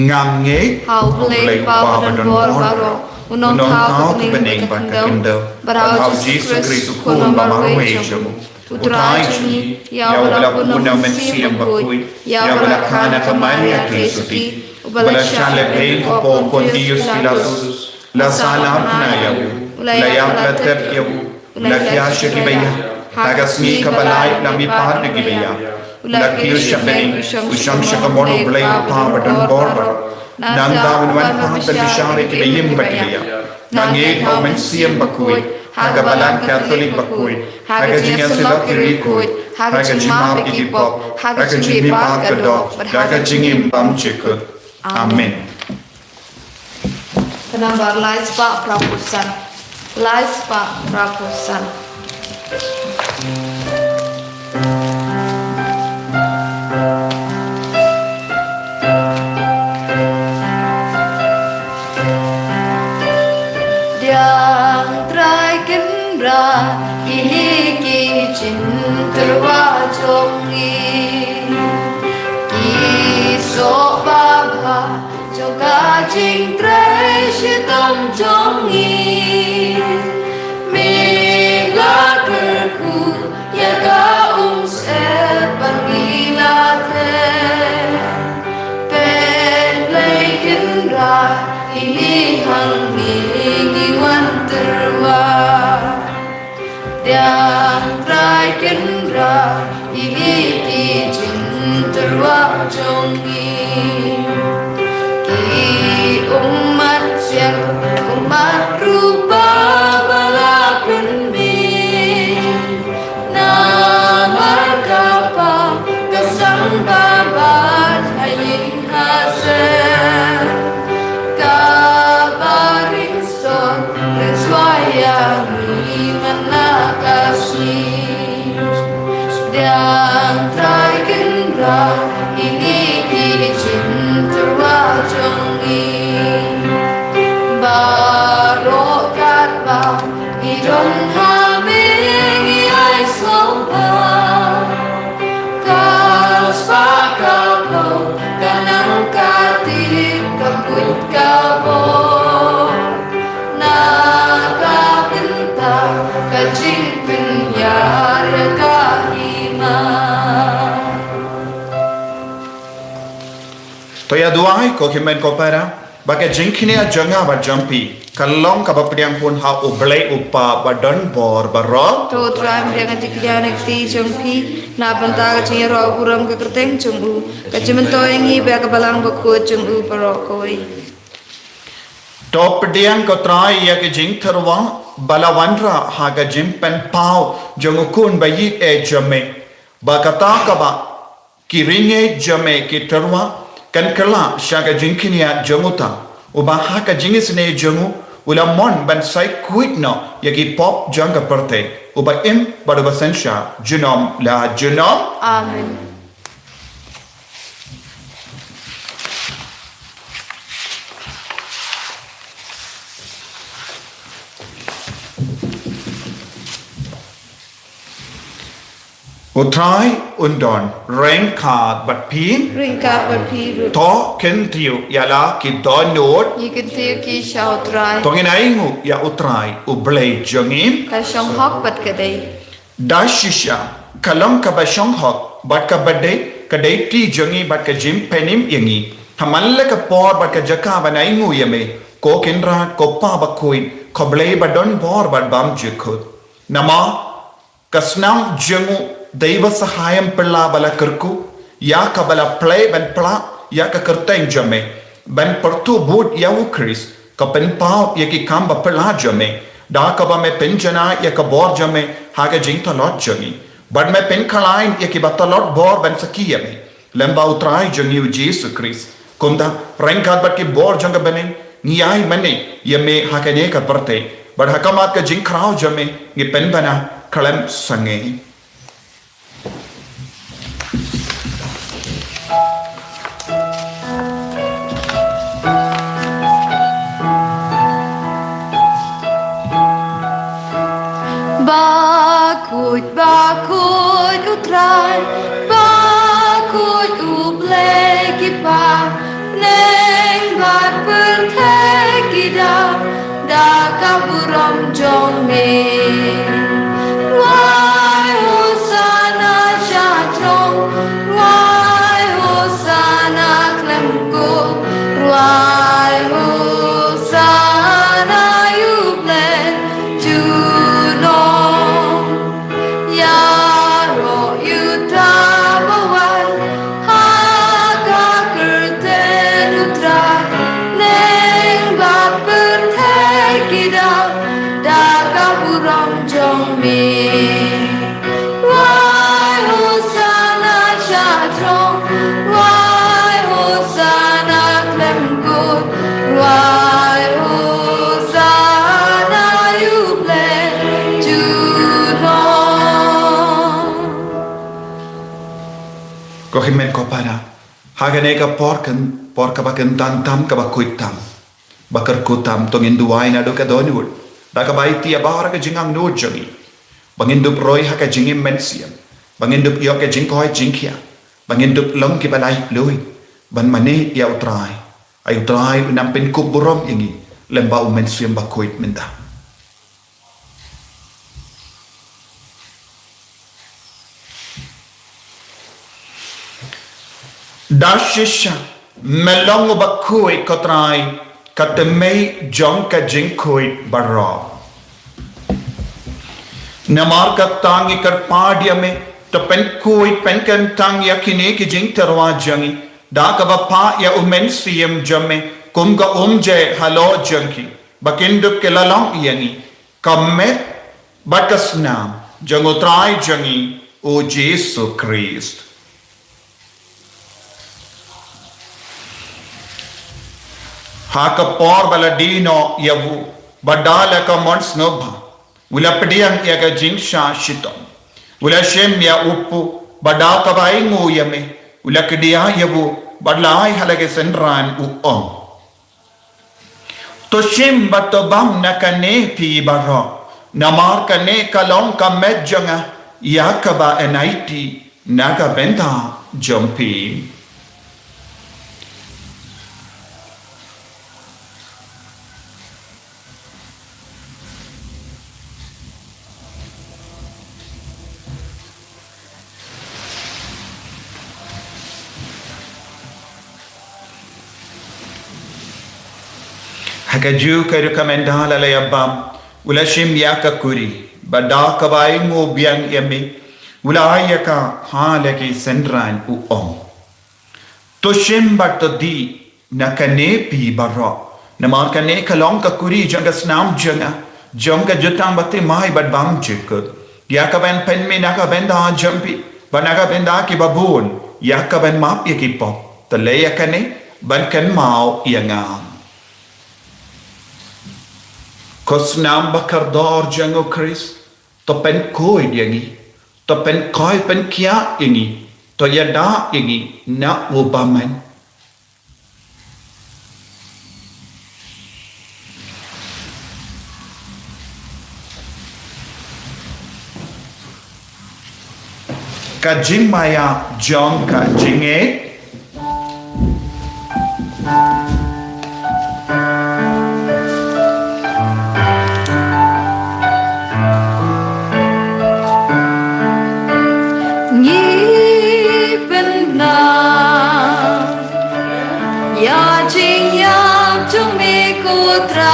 Nga ngeit ha U Blei U Kpa badonbor baroh, u nongthaw ka bneng bad ka khyndew, bad ha U Jisu Khrist u Khun ba marwei jong u, U Trai jong ngi, ïa uba la pun na U Mynsiem Bakhuid, ïa uba la kha na ka Maria Theisotti, uba la shah leh beiñ hapoh u Pontius Pilatus, la sahnarphna ïa u, la ïap la tep ïa u, u la thiah sha kiba ïap, ha ka sngi kaba lai u la mihpat na kiba ïap, u la kiew sha bneng, u shong sha ka mon U Blei U Kpa badonbor baroh. Nangta un wan pat ban bishar ïa kiba im bad kiba ïap. Nga ngeit ha U Mynsiem Bakhuid, ha ka Balang Katholik bakhuid, ha ka jingïasyllok ki riewkhuid, ha ka jingmap ïa ki pop, ha ka jingmihpat ka doh, bad ha ka jingim bymjukut. Amen. Ka nambar lai spah phra phew san. Lai spah phra phew san. Diang Trai Kynrad, kine ki jingtyrwa jong ngi, ki soh babha jong ka jingtrei shitom jong ngi. Me la kyrkhu ïa ka umsyep ba ngi la theh. Peit Blei Kynrad, ine hangne ngi wan tyrwa. Diang Trai Kynrad, ine ki jingtyrwa jong ngi. Ki ummat siar, ummat rupa ba la pynmih. Namar ka pop ka sangba bad ha ïing ha sem, kaba ring sor ring swai ïa ngi man la ka sngi. Diang Trai Kynrad, ine ki jingtyrwa jong ngi. Baroh katba ngi don ha me ngi ai sngewbha. Ka spah ka phew, ka nang ka tip, ka buit ka bor. Na ka bynta ka jingpynïar ïa ka hima. To ïa duwai ko hynmen ko para, ba ka jingkñia jong nga bad jong phi ka long kaba pdiang hun ha U Blei U Kpa badonbor baroh. To U Trai un pdiang ka jingkñia na ka kti jong phi, na bynta ka jingïaroh burom ka kyrteng jong u, ka jingmyntoi ïa ngi bad ka Balang Bakhuid jong u baroh kawei. To pdiang ko Trai ïa ka jingtyrwa ba la wanrah ha ka jingpynpaw jong u Khun ba ïeit eh jong me, ba kata kaba ki rynïeng jong me ki tyrwa kan kylla sha ka jingkñia jong uta uba ha ka jingisynei jong u u la mon ban sai khuid noh ïa ki pop jong ka pyrthei, uba im bad uba synshar junom la junom. Amen. U Trai un don ryngkat bad phi. Ryngkat bad phi ruh. To kyntiew ïa la ki dohnud. Ngi kyntiew ki sha U Trai. To ngin ainguh ïa U Trai U Blei jong ngi. Ka shong hok bad ka dei. Da shisha, ka long kaba shong hok, bad kaba dei, ka dei ti jong ngi bad ka jingpynim ïa ngi. Ha man la ka por bad ka jaka ban ainguh ïa me, ko Kynrad, ko Pa bakhuid, ko Blei ba don bor bad bymjukut. Namar ka snam jong u dei ba sahayim pyrla ba la kyrkhu ïa kaba la plie ban plie ïa ka kyrteng jong me, ban pyrthuh bud ïa u Khrist, ka pynpaw ïa ki kam ba pyrla jong me, da kaba me pynjanai ïa ka bor jong me ha ka jingtlot jong ngi, bad me pynkhlaiñ ïa kiba tlot bor ban sakhi ïa me lem bad u Trai jong ngi u Jisu Khrist. Kumta, ryngkat bad ki bor jong ka bneng, ngi ai mane ïa me ha kane ka pyrthei, bad ha khmat ka jingkhraw jong me ngi pynbna khlem sangeh. Bakhuid, bakhuid u Trai, bakhuid u Blei ki para bneng bad pyrthei ki daw da ka burom jong me. Rwai Hosana sha throne, rwai Hosana khlem kut, rwai Hosana ïa u Blei junom. Ïaroh ïa uta ba wan ha ka kyrteng u Trai, bneng bad pyrthei ki daw da ka burom jong me. Rwai Hosana sha throne, rwai Hosana khlem kut, rwai Hosana ïa u Blei junom. Ko hynmen ko para, ha kane ka por kyn, por kaba kyntan tam, kaba khuid tam, ba kyrkhu tam, to ngin duwai naduh ka dohnud, da kaba aiti ïa baroh ka jingangnud jong ngi, ba ngin dup roi ha ka jingim mynsiem, ba ngin dup ïoh ka jingkoit jingkhiah, ba ngin dup long kiba laitluid ban mane ïa u Trai. Ai u Trai un nang pynkup burom ïa ngi lem bad u Mynsiem Bakhuid mynta. Da shisha me long uba khuid ko Trai, ka tmei jong ka jingkhuid baroh. Namar kata ngi kyrpad ïa me, to pynkhuid pynkyntang ïa kine ki jingtyrwa jong ngi da kaba phah ïa u Mynsiem jong me kum ka umjai halor jong ki, ba kin dup ki la long ïa ngi ka met bad ka snam jong u Trai jong ngi u Jisu Khrist. Ha ka por ba la die noh ïa u, bad da la ka mon sngewbha, u la pdiang ïa ka jingshah shitom, u la shim ïa u pud, bad da kaba ainguh ïa me, u la kdiah ïa u, bad la ai ha la ki synran u ong: To shim bad to bam na kane phi baroh, namar kane ka long ka met jong nga, ïa kaba yn aiti na ka bynta jong phi. Ha kajuh ka rukom ynda la ïa bam, u la shim ïa ka kuri, bad da kaba ainguh biang ïa me, u la ai ïa ka ha la ki synran u ong: To shim bad to dih na kane phi baroh, namar kane ka long ka kuri jong ka snam jong nga, jong ka jutang bathymmai bad bymjukut, ïa kaban pynmih na ka bynta jong phi bad na ka bynta kiba bun, ïa kaban map ïa ki pop. To leh ïa kane ban kynmaw ïa nga. Ko snam bakordor jong u Khrist, to pynkhuid ïa ngi, to pynkhuid pynkhiah ïa ngi, to ïada ïa ngi na u bymman. Ka jingmaïa jong ka jingngeit. ko Trai,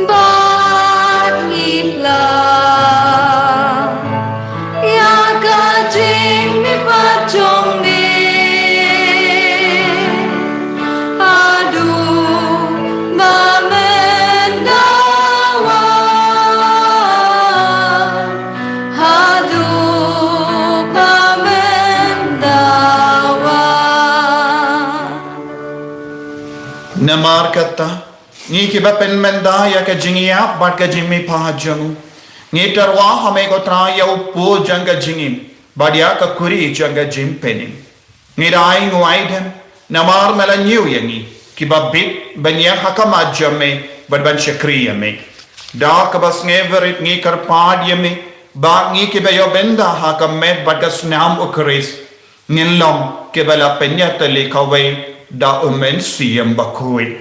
bad ngi pla ïa ka jingmihpat jong me. Haduh ba men da wan, haduh ba men da wan. Namar kata, ngi kiba pynmynda ïa ka jingïap bad ka jingmihpat jong u, ngi tyrwa ha me ko Trai ïa u pud jong ka jingim bad ïa ka kuri jong ka jingpynim. Ngi da ainguh aidem namar me la ñiew ïa ngi kiba bit ban ïeng ha khmat jong me bad ban shakri ïa me. Da kaba sngewrit ngi kyrpad ïa me ba ngi kiba ïoh bynta ha ka met bad ka snam u Khrist ngin long kiba la pynïatylli kawei da u Mynsiem Bakhuid.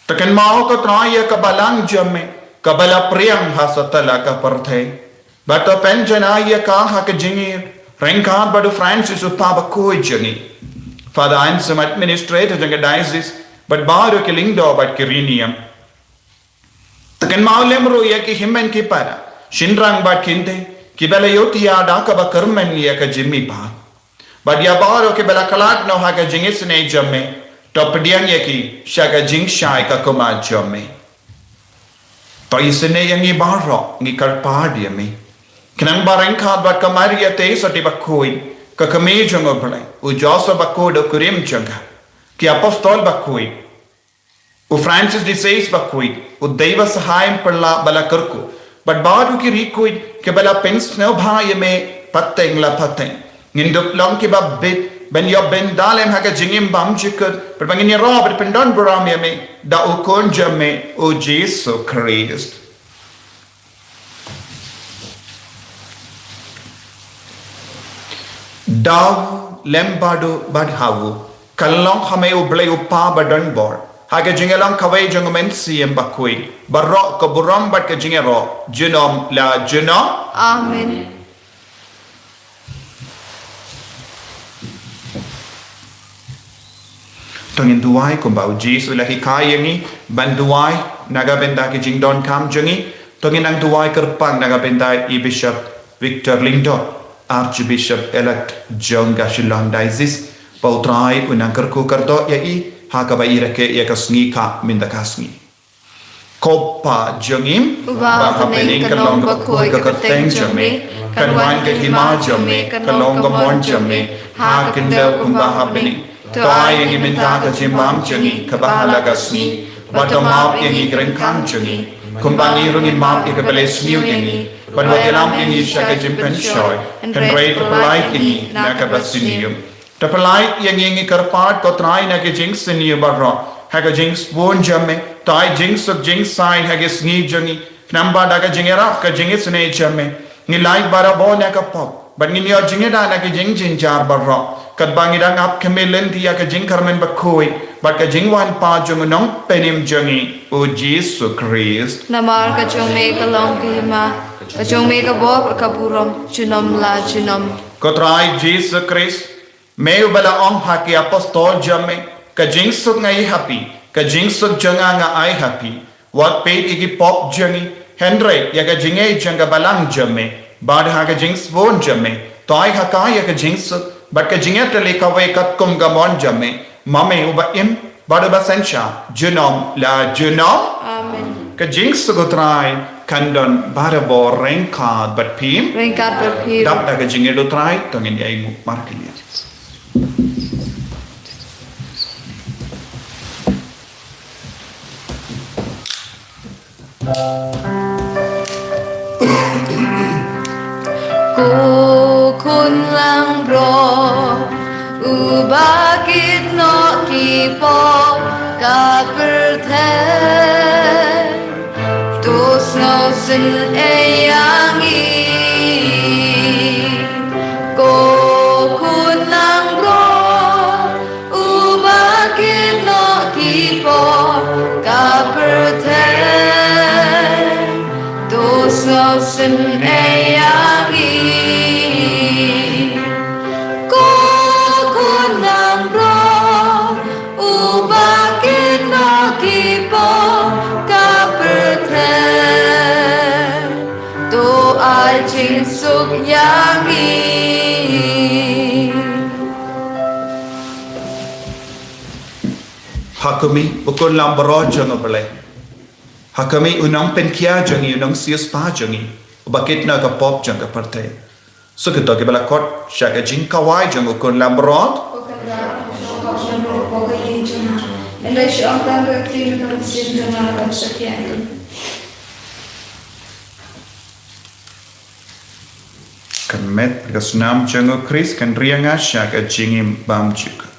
To kynmaw ko Trai ïa ka balang jong me kaba la pdiang ha satlak ka pyrthei, bad to pynjanai ïa ka ha ka jingïeit ryngkat bad u Francis u Pa Bakhuid jong ngi, Father Anselm, Administrator jong ka Diocese, bad baroh ki lyngdoh bad ki riewniam. To kynmaw lem ruh ïa ki hynmen ki para, shynrang bad kynthei kiba la ïohthiah da kaba kyrmen ïa ka jingmihpat. Bad ïa baroh kiba la khlad noh ha ka jingisynei jong me, to pdiang ïa ki sha ka jingshai ka khmat jong me. To isynei ïa ngi baroh, ngi kyrpad ïa me, khnang ba ryngkat bad ka Maria Theisotti Bakhuid, ka kmie jong U Blei, u Joseph Bakhuid u kurim jong ka, ki apostol bakhuid, u Francis de Sales Bakhuid, u Dei Basahai Ïingpyrla ba la kyrkhu, bad baroh ki riewkhuid kiba la pynsngewbha ïa me pateng la pateng, ngin dup long kiba bit ban ïoh bynta lem ha ka jingim bymjukut, bad ba ngin ïaroh bad pyndonburom ïa me da u Khun jong me u Jisu Khrist. Da u lem bad u bad ha u, kan long ha me U Blei U Kpa badonbor, ha ka jingïalong kawei jong U Mynsiem Bakhuid, baroh ka burom bad ka jingïaroh junom la junom. Amen. To ngin duwai kumba u Jisu u la hikai ïa ngi ban duwai na ka bynta ki jingdonkam jong ngi. To ngin nang duwai kyrpang na ka bynta i Bishop Victor Lyngdoh, Archbishop Elect jong ka Shillong Diocese, ba U Trai un nang kyrkhu kyrdoh ïa i ha kaba i rakhe ïa ka sngi ka mynta ka sngi. Ko Kpa jong ngi uba ha bneng, kan long bakhuid ka kyrteng jong me, kan wan ka hima jong me, kan long ka mon jong me ha ka khyndew kumba ha bneng. To ai ïa ngi mynta ka jingbam jong ngi kaba ha la ka sngi, bad to map ïa ngi ki ryngkang jong ngi, kumba ngi ruh ngi map ïa kiba leh sniew ïa ngi, bad wat ïalam ïa ngi sha ka jingpynshoi, hynrei to pyllait ïa ngi na kaba sniew. To pyllait ïa ngi, ngi kyrpad ko Trai, na ki jingsniew baroh ha ka jingsbun jong me. To ai jingsuk jingsaiñ ha ki sngi jong ngi, khnang ba da ka jingïarap ka jingisynei jong me, ngin lait barabor na ka pop, bad ngin ïoh jingïada na ki jingjynjar baroh, katba ngi dang ap khmih lynti ïa ka jingkyrmen bakhuid bad ka jingwan pat jong u Nongpynim jong ngi u Jisu Khrist. Namar ka jong me ka long ka hima, ka jong me ka bor, ka burom junom la junom. Ko Trai Jisu Khrist, me uba la ong ha ki apostol jong me, ka jingsuk nga ai ha phi, ka jingsuk jong nga nga ai ha phi. Wat peit ïa ki pop jong ngi, hynrei ïa ka jingngeit jong ka balang jong me, bad ha ka jingsbun jong me, to ai ha ka ïa ka jingsuk bad ka jingïatylli kawei katkum ka mon jong me, ma me uba im bad uba synshar junom la junom. Amen. Ka jingsuk u Trai kan don barabor ryngkat bad phi. Ryngkat bad phi. Dap da ka jingïeit u Trai, to ngin ïa ainguh markylliang. Ko Khun langbrot uba kit noh ki pop ka pyrthei, to sngewsynei ïa ngi. Ko Khun langbrot uba kit noh ki pop ka pyrthei, to sngewsynei ïa ngi. Ko Khun langbrot ïa ngi. Ha khmih, u khun langbrot jong U Blei. Ha khmih, u nongpynkhia jong ngi, u nongsiewspah jong ngi, uba kit na ka pop jong ka pyrthei. Sa kito kiba la khot sha ka jingkawei jong u khun langbrot. Kan met ka snam jong u Khrist kan ri ïa nga sha ka jingim bymjukut.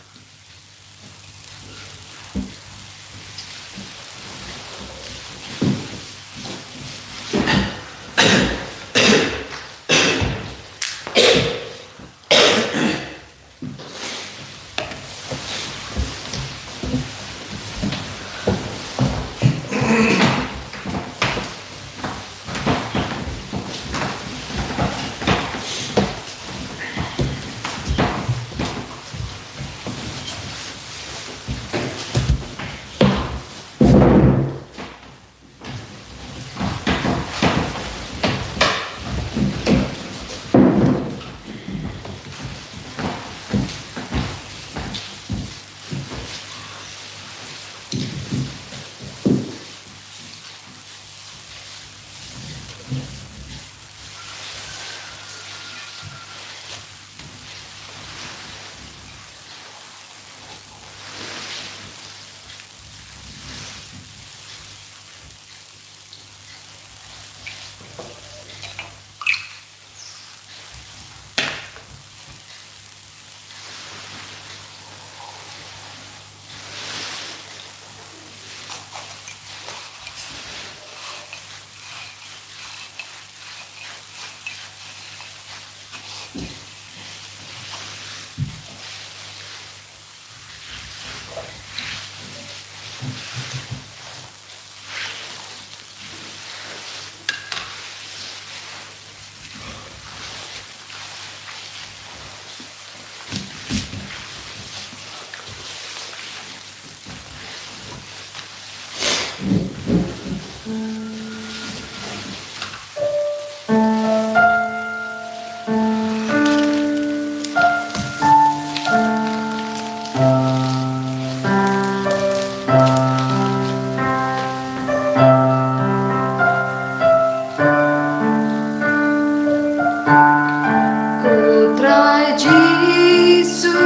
Ko Trai Jisu,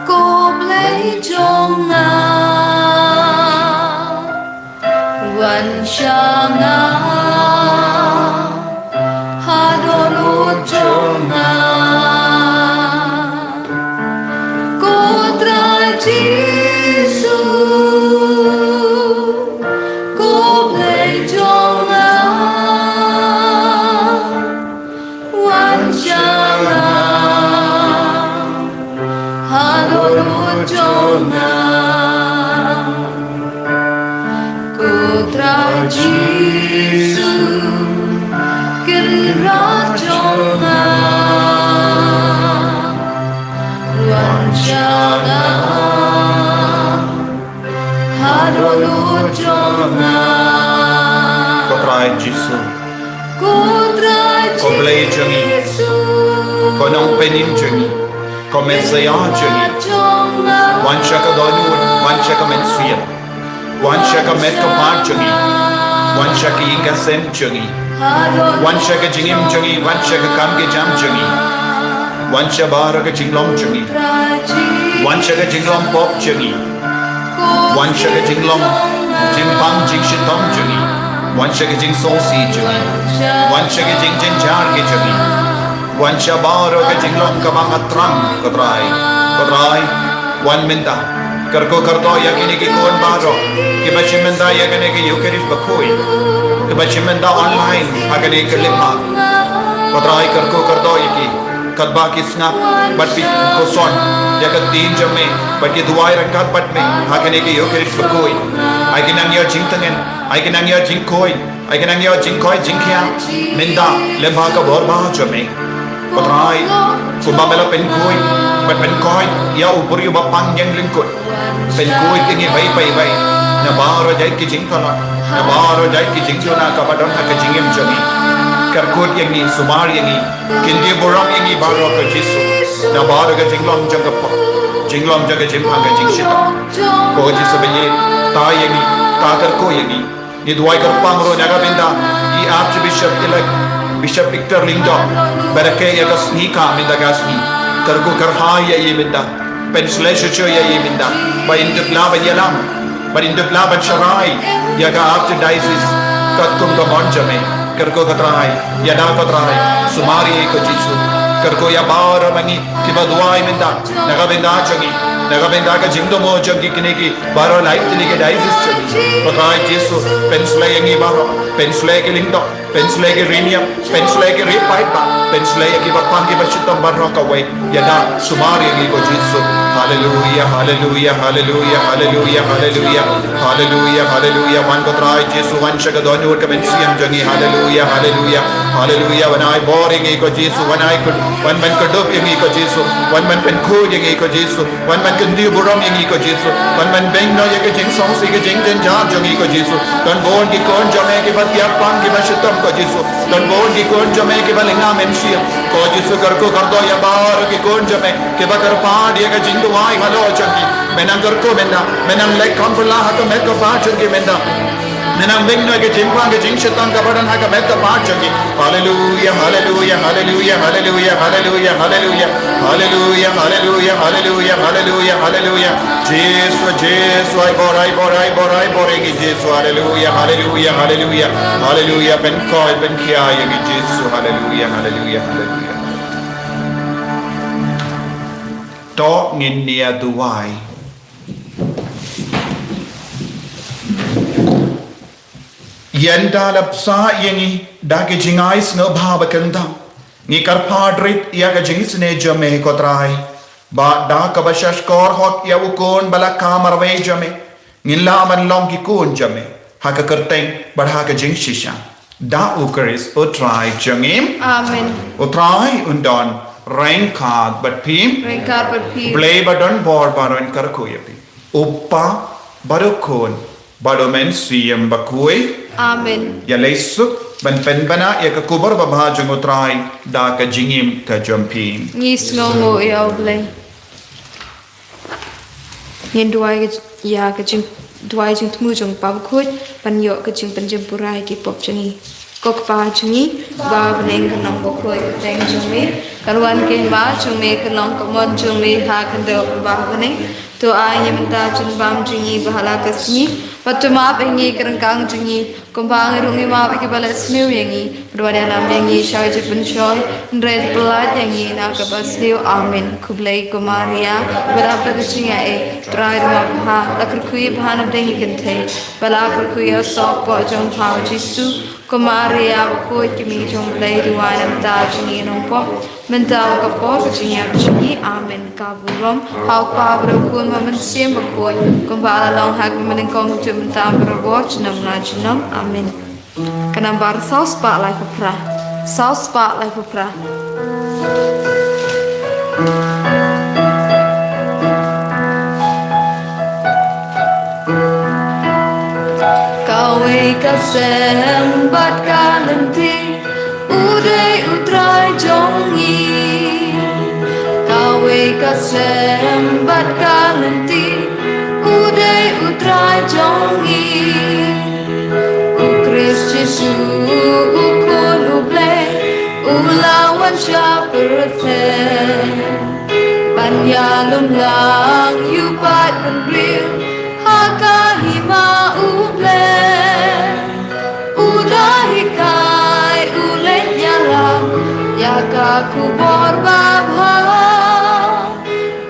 ko Blei jong nga, wan sha nga, ha dohnud jong nga. Ko Trai Jisu, ko Blei jong nga, wan sha nga, ha dohnud jong nga. Ko Trai Jisu, Kynrad jong nga, wan sha nga, ha dohnud jong nga. Ko Trai Jisu, ko Trai, ko Blei jong ngi, Jisu, ko Nongpynim jong ngi, ko Messaïah jong ngi, wan sha ka dohnud, wan sha ka mynsiem, wan sha ka met ka phad jong ngi, wan sha ka ïing ka sem jong ngi, wan sha ka jingim jong ngi, wan sha ka kam ka jam jong ngi, wan sha baroh ka jinglong jong ngi, wan sha ka jinglong pop jong ngi, wan sha ka jinglong jingpang jingshitom jong ngi, wan sha ka jingsngewsih jong ngi, wan sha ka jingjynjar ka jong ngi, wan sha baroh ka jinglong kaba nga thrang, ko Trai. Ko Trai, wan mynta, kyrkhu kyrdoh ïa kine ki khun baroh kiba shim bynta ïa kane ka Eucharist bakhuid, kiba shim bynta online ha kane ka lympung. Ko Trai, kyrkhu kyrdoh ïa ki, katba ki sngap bad pynkoson ïa ka ktien jong me, bad ki duwai ryngkat bad me ha kane ka Eucharist bakhuid. Ai ki nang ïoh jingtngen, ai ki nang ïoh jingkhuid, ai ki nang ïoh jingkoit jingkhiah mynta lyngba ka bor ba jong me. Ko Trai, kumba me la pynkhuid bad pynkoit ïa u briew ba pang ïeng lyngkut, pynkhuid ïa ngi beit beit beit na baroh jait ki jingthoh, na baroh jait ki jingduna kaba don ha ka jingim jong ngi. kyrkhu ïa ngi, sumar ïa ngi, kyntiew burom ïa ngi baroh ko Jisu. Na baroh ka jinglong jong ka pop, jinglong jong ka jingpang, ka jingshitom, ko Jisu ba ïeit, tai ïa ngi, ka kyrkhu ïa ngi. Ngi duwai kyrpang ruh na ka bynta i Archbishop elect Bishop Victor Lyngdoh, ba rakhe ïa ka sngi ka mynta ka sngi, kyrkhu kyrhai ïa i mynta, pynshlei shuh shuh ïa i mynta, ba in tip lah ban ïalam, ba in tip lah ban sharai ïa ka Archdiocese katkum ka mon jong me. Kyrkhu ko Trai, ïada ko Trai, sumar ïa i ko Jisu. Kyrkhu ïa baroh ma ngi kiba duwai mynta na ka bynta jong ngi, na ka bynta ka jingthmu jong ki kine ki baroh lai tylli ki diocese jong ngi. Ko Trai Jisu, pynshlei ïa ngi baroh, pynshlei ïa ki Lyngdoh, pynshlei ïa ki Rynïap, pynshlei ïa ki Ri Paidbah, pynshlei ïa kiba pang kiba shitom baroh kawei. Ïada, sumar ïa ngi ko Jisu. Haleluia, haleluia, haleluia, haleluia, haleluia. Haleluia, haleluia. Wan ko Trai Jisu, wan sha ka dohnud ka mynsiem jong ngi. Haleluia, haleluia. Haleluia. Wan ai bor ïa ngi ko Jisu, wan ai kut, wan ban kdup ïa ngi ko Jisu, wan ban pynkhuid ïa ngi ko Jisu. Wan ban kyntiew burom ïa ngi ko Jisu. Wan ban beiñ noh ïa ka jingsngewsih, ka jingjynjar jong ngi ko Jisu. Don bun ki khun jong me kiba thiah pang, kiba shitom ko Jisu. Don bun ki khun jong me kiba lynga mynsiem. Ko Jisu, kyrkhu kyrdoh ïa baroh ki khun jong me kiba kyrpad ïa ka jingduwai halor jong ngi. Me nang kyrkhu mynta, me nang leh kham phylla ha ka met ka phad jong ngi mynta. Me nang beiñ noh ïa ka jingpang ka jingshitom kaba don ha ka met ka phad jong ngi. Haleluia, haleluia, haleluia, haleluia, haleluia, haleluia. Haleluia, haleluia, haleluia, haleluia, haleluia. Jisu, Jisu, ai bor, ai bor, ai bor, ai bor ïa ngi Jisu. Haleluia, haleluia, haleluia. Haleluia, pynkoit, pynkhia ïa ngi Jisu. Haleluia, haleluia, haleluia. To ngin ïa duwai. Ïa nda la bsa ïa ngi da ki jingai sngewbha ba kyntang, ngi kyrpad rit ïa ka jingisynei jong me ko Trai, ba da kaba sha shkor hok ïa u khun ba la kha marwei jong me, ngin lah ban long ki khun jong me ha ka kyrteng bad ha ka jingshisha. Da u Khrist u Trai jong ngi. Amen. U Trai un don ryngkat bad phi. Ryngkat bad phi. Blei ba don bor baroh un kyrkhu ïa phi. U Kpa bad u Khun bad u Mynsiem Bakhuid. Amen. Ïaleh suk ban pynbna ïa ka khubor babha jong u Trai da ka jingim ka jong phi. Ngi sngewnguh ïa u Blei. Ngin duwai ïa ka jing, duwai jingthmu jong u Kpa Bakhuid ban ïoh ka jingpynjempurai ki pop jong ngi. Ko Kpa jong ngi ba ha bneng, kan long bakhuid ka kyrteng jong me, kan wan ka hima jong me, kan long ka mon jong me ha khyndew kumba ha bneng. To ai ngi mynta ka jingbam jong ngi ba ha la ka sngi, bad to map ïa ngi ki ryngkang jong ngi, kumba ngi ruh ngi map ïa kiba leh sniew ïa ngi. Bad wat ïalam ïa ngi sha ka jingpynshoi, hynrei to pyllait ïa ngi na kaba sniew. Amen. Khublei ko Maria, ba dap da ka jingaiei, u Trai u don bad pha, la kyrkhu ïa pha na pdeng ki kynthei, bad la kyrkhu ïa u soh pop jong pha u Jisu. Ko Maria bakhuid, ka Kmie jong u Blei, duwai na ka bynta jong ngi ki nongpop, mynta bad ha ka por ka jingïap jong ngi. Amen. Ka burom ha u Kpa bad u Khun bad u Mynsiem Bakhuid, kumba la long ha ka mynnyngkong, to mynta bad barabor, junom la junom. Amen. Ka nambar saw spah laiphew phra. Saw spah laiphew phra. Kawei ka sem bad ka lynti, u dei u Trai jong ngi. Kawei ka sem bad ka lynti, u dei u Trai jong ngi. U Khrist Jisu, u Khun u Blei, u la wan sha pyrthei ban ïalum lang ïa u paidbynriew ha ka hima u Blei. U da hikai, u leit ïalam ïa ka khubor babha.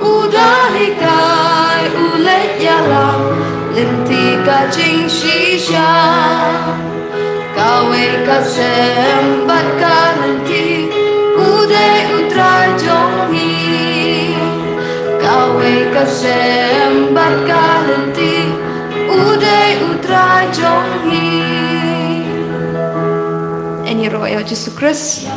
U da hikai, u leit ïalam lynti ka jingshisha. Kawei ka sem bad ka lynti, u dei u Trai jong ngi. Kawei ka sem bad ka lynti, u dei u Trai jong ngi. Yn ïaroh ïa u Jisu Khrist.